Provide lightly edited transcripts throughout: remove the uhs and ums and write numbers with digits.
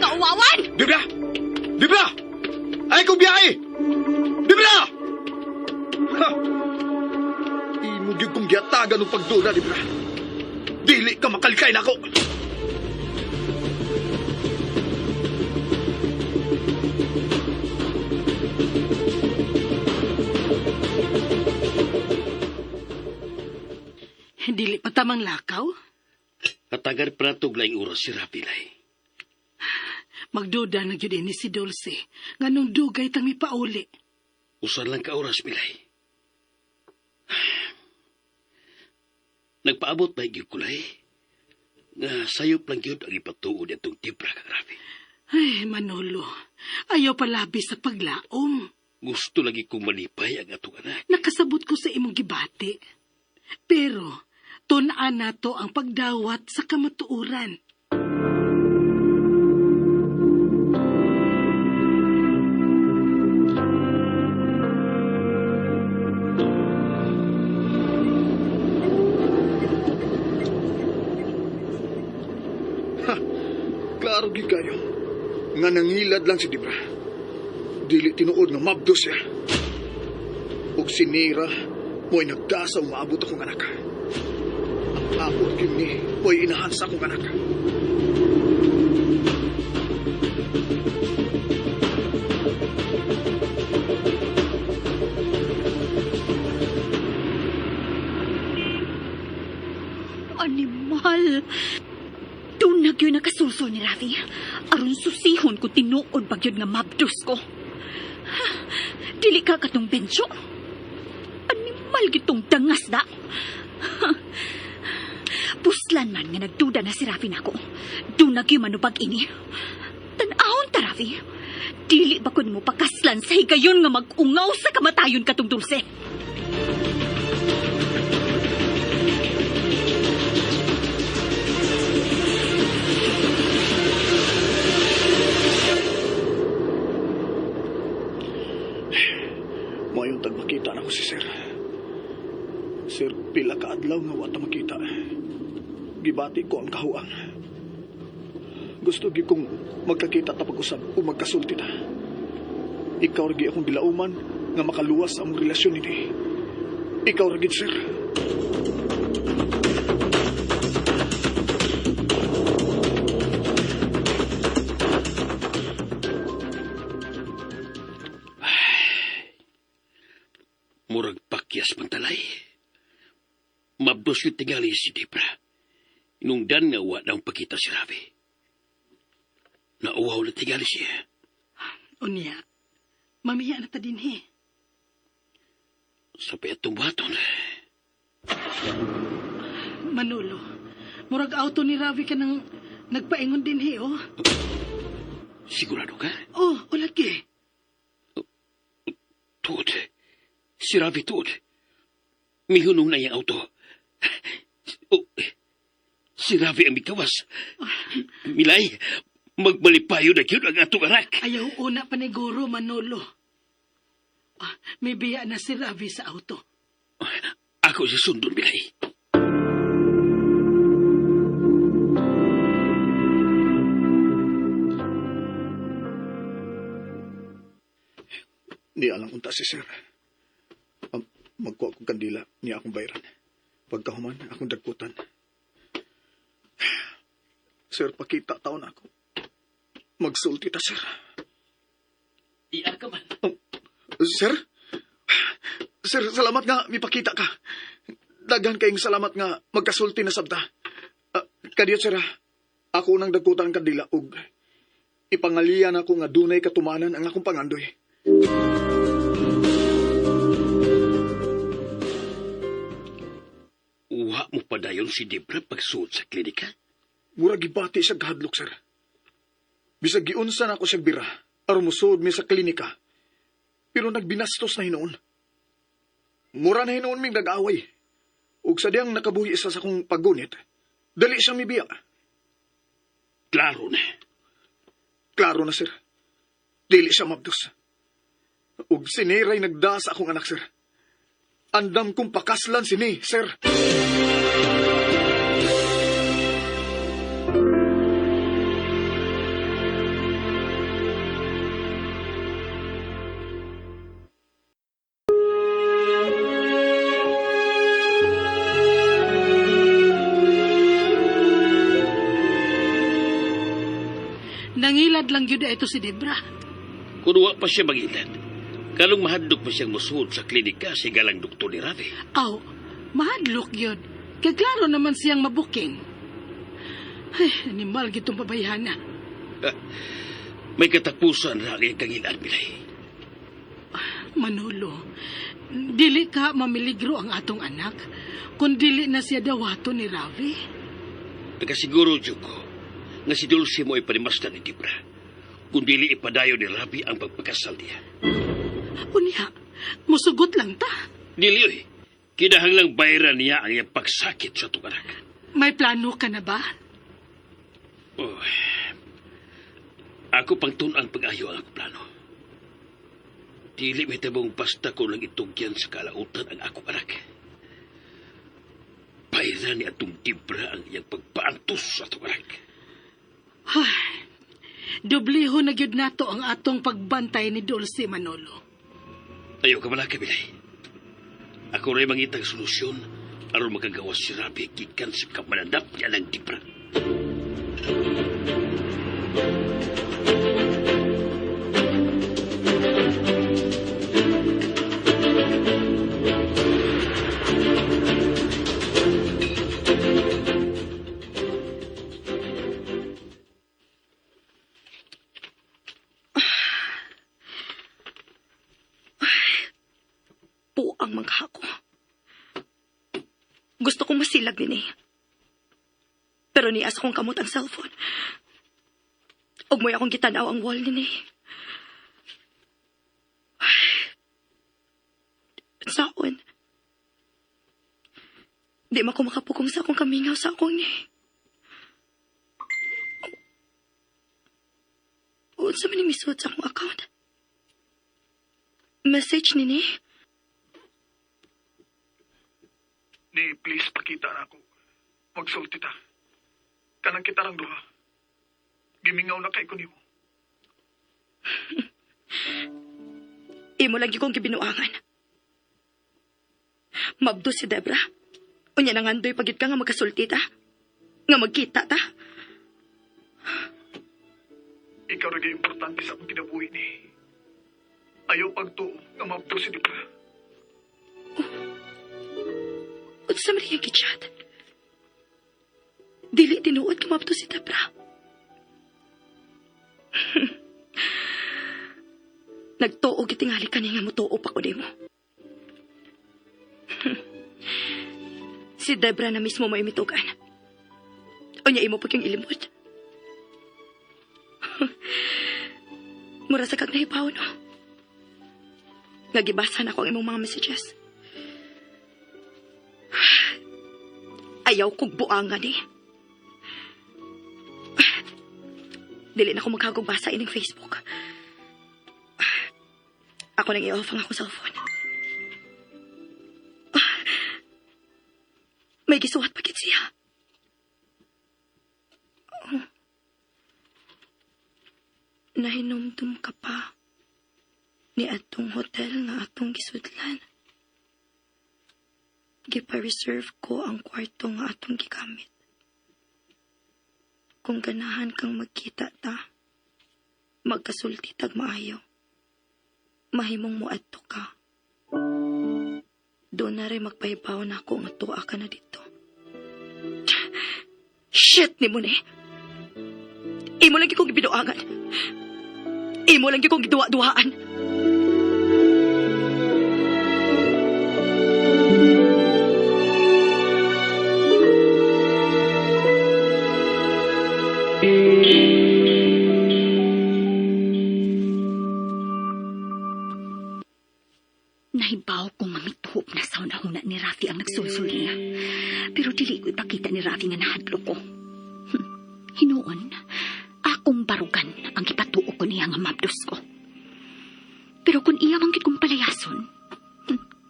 Kauwawan! Dibra! Dibra! Ay kong biyahe! Dibra! Ha! Imo gyud kong gihatagan og pagduda, Dibra. Dili ka makalikay nako. Dili pa tamang lakaw? Katagar pa na laing oras si Rafi, Lay. Magduda na gyud ini si Dulce. Nganong dugay tang mipauli. Usan lang ka oras, Milay. Nagpaabot ba gyud kulay? Nga sayop lang gyud ang ipatuod atong Debra kang Rafi. Ay, Manolo, ayaw palabi sa paglaom. Gusto lagi kong malipay ang atong anak. Nakasabot ko sa imong gibati. Pero, tun-an nato ang pagdawat sa kamatuoran. Klaro gyud kayo. Nga nangilad lang si Debra. Dili tinuod nga mabdo siya. Ug si Nira, mo'y nagdasa umaabot akong anak. Ang abot gyud ni, mo'y inahan sa akong anak. Animal! Doon na gyud nakasulsul ni Rafi. Aron susihon ko tinuod ba gyud nga mabdos ko. Ha, dili ka katong bencho. Animal gitong dangas da. Ha, puslan man nga nagduda na si Rafi nako. Doon na gyud manubag ini. Tan-ahon ta, Rafi. Dili ba kun mo pakaslan sa higayon nga mag-ungaw sa kamatayon katong Dulce? Moayong tag makita na ko si Sir. Sir, pila ka adlaw nga wa ta makita. Gibati ko ang kahuang. Gusto gyud kong magkakita ta pag-usab o magkasulti ta. Ikaw ra gyud akong gilauman nga makaluwas sa among relasyon nini. Ikaw ra gyud, Sir. Murag pakyas man talay. Mabdos yung tingali si Debra. Inungdan nga wa nang pakita si Rafi. Nauwaw na tingali siya. Unya, mamiya na ta dinhi. Sa payatong buhaton. Manolo, murag auto ni Ravi ka nang nagpaingon dinhi, oh. Sigurado ka? Oh, ulagi. Tuod. Si Ravi tuod. Mihunong na iyang auto. Oh, si Ravi ang mikawas. Milay, magbalipayo na gyud ang atong anak. Ayaw una paniguro, Manolo. Ah, may biya na si Ravi sa auto. Ako si Sundon, Milay. Di alang unta si Sir. Magkuha kong kandila niya akong bayran. Pagkahuman, akong dagkutan. Sir, pakita taon ako. Magsulti ta, sir. Iya ka man. Sir? Sir, salamat nga mipakita ka. Daghan kayong salamat nga magkasulti na sabta. Kadiyot, sir, ha? Ako nang dagkutan ang kandila ug ipangalian ako nga dunay katumanan ang akong pangandoy. Uha mo pa dayon si Debra pagsuod sa klinika? Mura gibati siya gahadlok, sir. Bisag giunsa na ako siyang bira, aron mosuod mi sa klinika. Pero nagbinastos na hinuon. Mura na hinuon ming nag-away. Ug sa diyang nakabuhi isa sa akong paggunit, dali siyang mibiya. Klaro na. Klaro na, sir. Dili siya mabdos. Ug siniray nagda sa akong anak, sir. Andam kong pakaslan sini, sir. Mangilad lang gyud ito si Debra. Kung wa pa siya mangilad, kalong mahadlok pa siyang musuod sa klinika sa galang doktor ni Ravi. Aw, mahadlok gyud. Kay klaro naman siyang mabuking. Ay, animal gitong babayhana. May katapusan ra ang iyang kangilan, Milay. Manolo, dili ka mamiligro ang atong anak kung dili na siya dawato ni Ravi. Nakasiguro, jud ko, nga si Dulce mo ay panimasdan ni Debra. Kung dili ipadayon ni Ravi ang pagpakasal niya. Unya, musugot lang ta. Dili, oy. Kinahanglang bayaran niya ang iyang pagsakit sa atong anak. May plano ka na ba? Oh. Ako pang tun-an pag-ayo ang akong plano. Dili may tabong basta ko lang itugyan sa kalautan ang akong anak. Bayaran ni atong Debra ang iyang pagpaantos sa atong anak. Ay, dobliho na gyud nato ang atong pagbantay ni Dulce, Manolo. Ayaw ka malaka, Bilay. Ako rin mangitang solusyon aron makagawas si Rabi gikan sa kamananap niya ng Debra. Po ang mangha ko. Gusto kong masilag din eh. Pero nias akong kamot ang cellphone. Ug mo'y akong gitanaw ang wall nini. Saon. Di man ko makapugong sa akong kamingaw sa akong ni. Unsa man ni misuot sa akong account? Message nini? Ni, please, pakita na ako. Magsulti ta. Kanang kita lang duha. Gimingaw na kay ko nimo. Imo lagi kong gibinuangan. Mabdo si Debra. Unya nangandoy pagit ka nga magkasulti ta. Nga magkita ta. Ikaw ra importante sa akong kinabuhi ni. Ayaw pagtuo nga mabdo si Debra. Unsa man iyang gichat? Dili tinuod nga mabdo si Debra. Nagtuo gitingali kani nga motuo pa ko nimo. Si Debra na mismo may mitugan. Unya imo pag yung ilimot. Mura sa kag nahibaw, no? Nga gibasa na ako ang imong mga messages. Ayaw kog buangan eh. Dili na ko magkagugbasa ining Facebook. Ako nang i-off ang akong cellphone. May gisuwat pa gid siya. Oh. Nahinumdum ka pa ni atong hotel nga atong gisudlan. Gipa-reserve ko ang kwarto nga atong gigamit. Kung ganahan kang magkita ta, magkasulti tag maayo. Mahimong moadto ka. Doon na rin magpahibaw na ako nga tuwa ka na dito. Shit ni mo ni. Imo lang kong gibinuangan. Imo lang kong giduwa-duhaan. Nahibaw kong mamituop na sa una-una ni Rafi ang nagsulsul niya. Pero dili ko ipakita ni Rafi nga nahadlok ko. Hinuon, akong barugan ang gipatuo ko niya nga mabdos ko. Pero kung iya man gid kong palayason,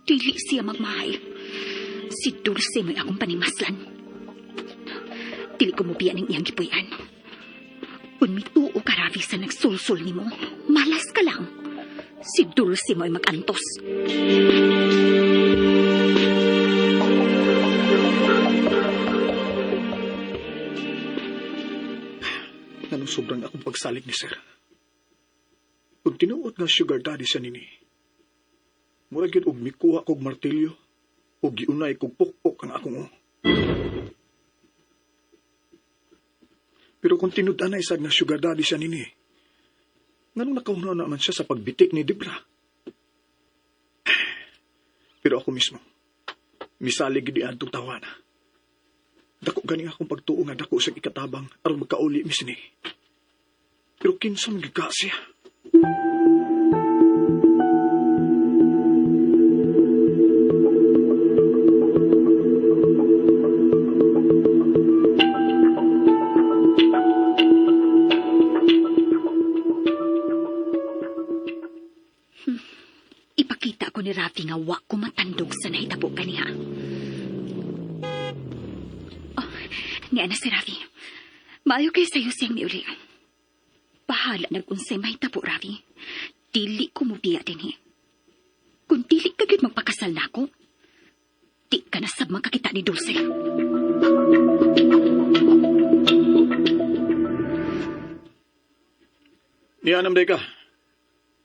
dili siya magmahay. Si Dulce mo'y akong panimaslan. Dili ko mubiya ng iyang gipuy-an. Kung mituo ka, Rafi, sa nagsulsul nimo, malas ka lang. Si Dulce mo'y mag-antos. Nganong sobrang akong pagsalig ni sir. Kung tinuod nga sugar daddy siya nini, murag yun og mikuha kog martilyo, og giunay kog pukpok ang akong o. Pero kung tinud-anay sad nga sugar daddy siya nini, nganong nakauna naman siya sa pagbitik ni Debra? Pero ako mismo, misalig gid adtong tawana. Dako gani akong pagtuo nga dako siyang ikatabang aron magkauli mi sini. Pero kinsa man gyud ka siya? Ipakita ko ni Rafi nga wa ko matandog sa nahitabo kaniha. Oh, niya na si Rafi. Maayo kay sayo siyang miuli. Bahala nag-unsay mahitabo, Rafi. Dili ko mubiya dinhi. Kung dili ka gyud magpakasal nako, di ka na sab makakita ni Dulce. Niya nam ka.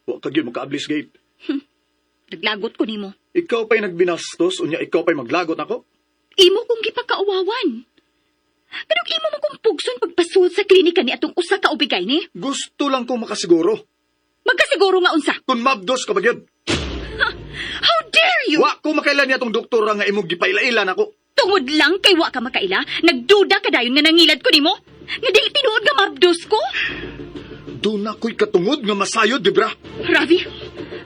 Wa ka gyud makaablis gate. Naglagot ko nimo. Ikaw pa'y nagbinastos, unya ikaw pa'y maglagot ako. Imo kong gipakauwawan. Pero imo mo kong pugson pagpasuod sa klinika ni atong usa ka ubigay ni? Gusto lang kong makasiguro. Magkasiguro nga unsa. Kung mabdos ka ba gyud? How dare you? Wa ko makailan niya tong doktora nga imong gipailailan ako. Tungod lang kay wa ka makaila, nagduda ka dayon nga nangilad ko nimo? Nga dili tinuod nga mabdos ko? Doon na ko'y katungod nga masayod, Debra. Ravi,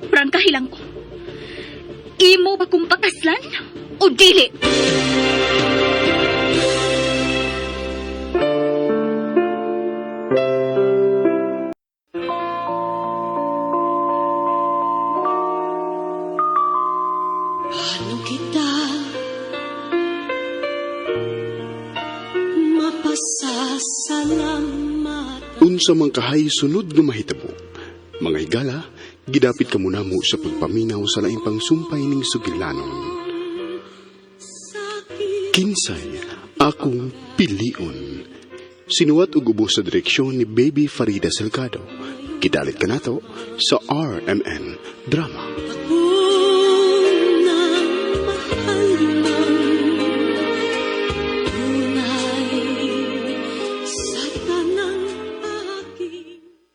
prangkahi lang ko. Imo ba kong pakaslan o dili? Paano kita mapasasalamat? Unsa man kahay sunod nga mahitabo. Mga higala, gidapit ka muna mo sa pagpaminaw sa laing pangsumpay ning sugilanon. Kinsay akong pilion. Sinuwat og ubo sa direksyon ni Baby Farida Salgado. Gidalit kanato sa RMN Drama.